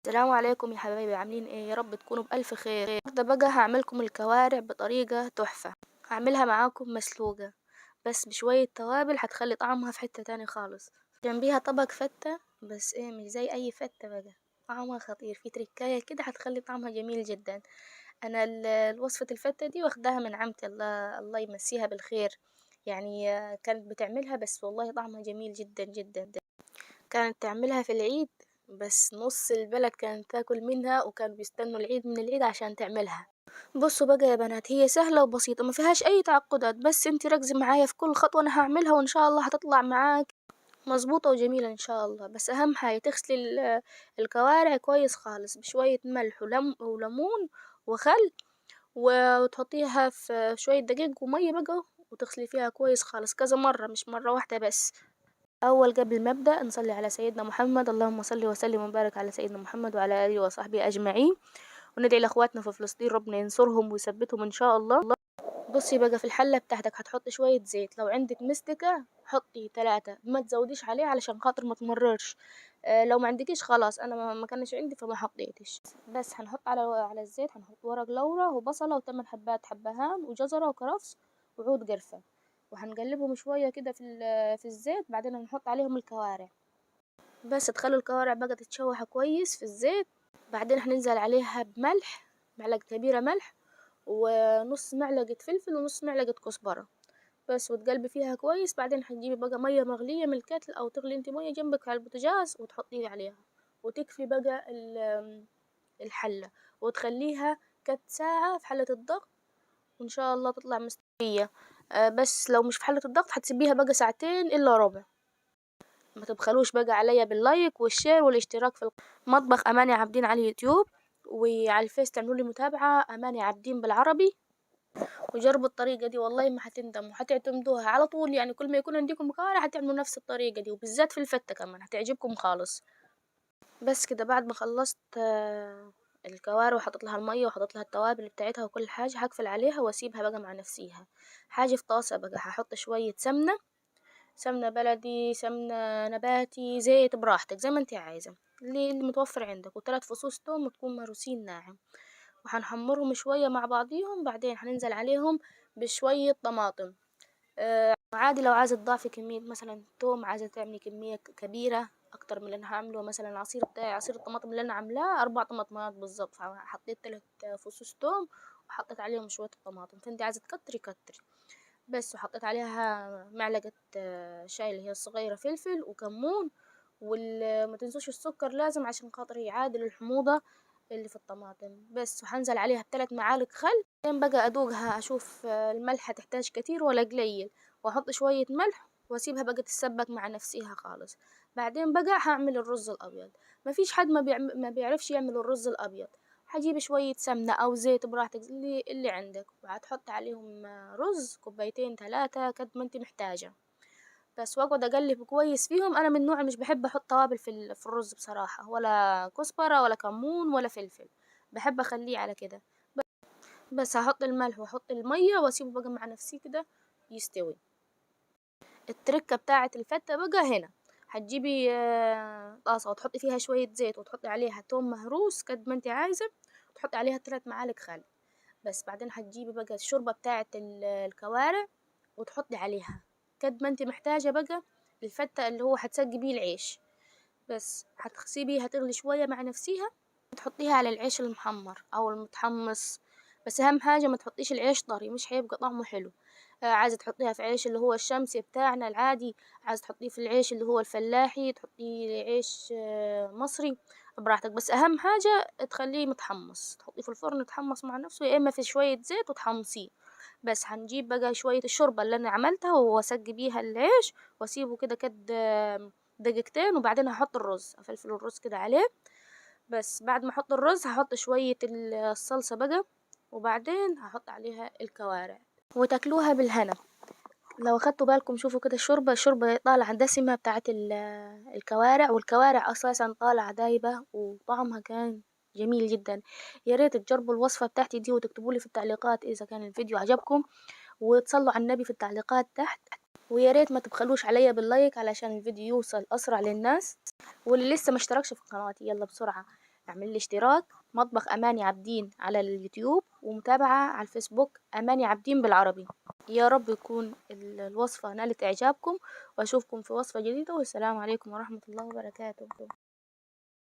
السلام عليكم يا حبايبي، عاملين ايه؟ يا رب تكونوا بألف خير. النهارده بقى هعملكم الكوارع بطريقة تحفة، هعملها معاكم مسلوقة بس بشوية توابل هتخلي طعمها في حتة تاني خالص. جنبيها طبق فتة، بس ايه مش زي اي فتة بقى، طعمها خطير، في تركاية كده هتخلي طعمها جميل جدا. انا وصفة الفتة دي واخداها من عمتي، الله يمسيها بالخير، كانت بتعملها بس والله طعمها جميل جدا جدا. كانت تعملها في العيد بس نص البلد كانت تاكل منها، وكانوا بيستنوا العيد من العيد عشان تعملها. بصوا بقى يا بنات، هي سهلة وبسيطة ما فيهاش أي تعقدات، بس انتي ركزي معايا في كل خطوة أنا هعملها، وإن شاء الله هتطلع معاك مظبوطة وجميلة إن شاء الله. بس أهم حاجة تغسلي الكوارع كويس خالص بشوية ملح وليمون وخل، وتحطيها في شوية دقيق ومية بقى، وتغسلي فيها كويس خالص كذا مرة، مش مرة واحدة بس. أول قبل ما أبدأ نصلي على سيدنا محمد، اللهم صل وسلم وبارك على سيدنا محمد وعلى آله وصحبه أجمعين، وندعي لأخواتنا في فلسطين ربنا ينصرهم ويثبتهم إن شاء الله. بصي بقى في الحلة بتاعتك هتحطي شوية زيت، لو عندك مستكة حطي 3، ما تزوديش عليه علشان خاطر ما تمررش. لو ما عندكيش خلاص، أنا ما كانش عندي فما حطيتش. بس هنحط على الزيت هنحط ورق لورا وبصلة وتمن حبات حبهان وجزرة وكرفس وعود قرفة، وهنقلبهم شوية كده في الزيت. بعدين هنحط عليهم الكوارع، بس تخلوا الكوارع بقى تتشوح كويس في الزيت. بعدين هننزل عليها بملح، معلقة كبيرة ملح، ونص معلقة فلفل، ونص معلقة كزبرة بس، وتقلبي فيها كويس. بعدين هتجيبي بقى مية مغلية من الكتل، أو تغلي انتي مية جنبك على البوتاجاز وتحطيه عليها، وتكفي بقى الحلة، وتخليها كت ساعة في حلة الضغط، وإن شاء الله تطلع مستوية. بس لو مش في حلة الضغط هتسيبيها بقى ساعتين إلا ربع. ما تبخلوش بقى عليا بال like وال share والاشتراك في مطبخ أماني عابدين على اليوتيوب، وعلى الفيس تعملوا لي متابعة أماني عابدين بالعربي. وجربوا الطريقة دي والله ما هتندموا، هتعتمدوها على طول، كل ما يكون عندكم كوارع هتعملوا نفس الطريقة دي، وبالذات في الفتة كمان هتعجبكم خالص. بس كده بعد ما خلصت الكوارع وحطيت لها المية وحطيت لها التوابل بتاعتها وكل حاجة، هقفل عليها واسيبها بقى مع نفسيها. حاجة في طاسة بقى هحط شوية سمنة، سمنة بلدي، سمنة نباتي، زيت، براحتك زي ما انت عايزة، اللي متوفر عندك، وثلاث فصوص توم وتكون مهروسين ناعم، وهنحمرهم شوية مع بعضيهم. بعدين هننزل عليهم بشوية طماطم. عادي لو عايزة تضاعفي كمية مثلا توم، عايزة تعملي كمية كبيرة أكتر من اللي أنا هعمله، مثلا العصير بتاعي، عصير الطماطم اللي أنا عاملاه 4 طماطمات بالظبط، فحطيت 3 فصوص توم وحطيت عليهم شوية الطماطم، فانت عايزة تكتري كتري بس. وحطيت عليها معلقة، شاي اللي هي الصغيرة، فلفل وكمون، وما تنسوش السكر لازم عشان خاطر يعادل الحموضة اللي في الطماطم بس. وحنزل عليها بثلاث معالق خل. بعدين بقى أدوقها أشوف، الملح هتحتاج كتير ولا قليل، وأحط شوية ملح واسيبها بقى تتسبك مع نفسيها خالص. بعدين بقى هعمل الرز الأبيض. ما فيش حد ما بيعرفش يعمل الرز الأبيض. هجيب شوية سمنة أو زيت براحتك اللي عندك، وهتحط عليهم رز كوبايتين 3 قد ما انت محتاجة بس، واقعد اقلب كويس فيهم. انا من النوع مش بحب احط توابل في الرز بصراحة، ولا كزبرة ولا كمون ولا فلفل، بحب اخليه على كده بس. هحط الملح واحط المية واسيبه بقى مع نفسي كده يستوي. التركة بتاعة الفتة بقى هنا، هتجيبي، طاسة وتحطي فيها شوية زيت، وتحطي عليها توم مهروس قد ما انت عايزة، وتحطي عليها 3 معالق خل بس. بعدين هتجيبي بقى الشوربة بتاعة الكوارع وتحطي عليها قد ما انت محتاجة بقى الفتة اللي هو هتسقي بيه العيش بس. هتسيبيها تغلي شوية مع نفسيها، تحطيها على العيش المحمر او المتحمص، بس اهم حاجة ما تحطيش العيش طري، مش هيبقى طعمه حلو. عايزة تحطيها في عيش اللي هو الشمسي بتاعنا العادي، عايزة تحطيه في العيش اللي هو الفلاحي، تحطيه عيش، مصري براحتك، بس اهم حاجة تخليه متحمص، تحطيه في الفرن يتحمص مع نفسه، يا اما في شوية زيت وتحمصيه بس. هنجيب بقى شوية الشوربة اللي انا عملتها واسقي بيها العيش، واسيبه كده كد دقيقتين، وبعدين هحط الرز، افلفل الرز كده عليه بس. بعد ما احط الرز هحط شوية الصلصة بقى، وبعدين هحط عليها الكوارع، وتاكلوها بالهنا. لو اخدتوا بالكم شوفوا كده الشوربة، الشوربة طالعة دسمة بتاعت الكوارع، والكوارع اساسا طالعة دايبة وطعمها كان جميل جدا. يا ريت تجربوا الوصفة بتاعتي دي وتكتبوا لي في التعليقات اذا كان الفيديو عجبكم، وتصلوا على النبي في التعليقات تحت، ويا ريت ما تبخلوش عليا باللايك علشان الفيديو يوصل اسرع للناس. واللي لسه ما اشتركش في قناتي يلا بسرعة اعمل لي اشتراك مطبخ أماني عابدين على اليوتيوب، ومتابعة على الفيسبوك أماني عابدين بالعربي. يا رب يكون الوصفة نالت إعجابكم، وأشوفكم في وصفة جديدة، والسلام عليكم ورحمة الله وبركاته.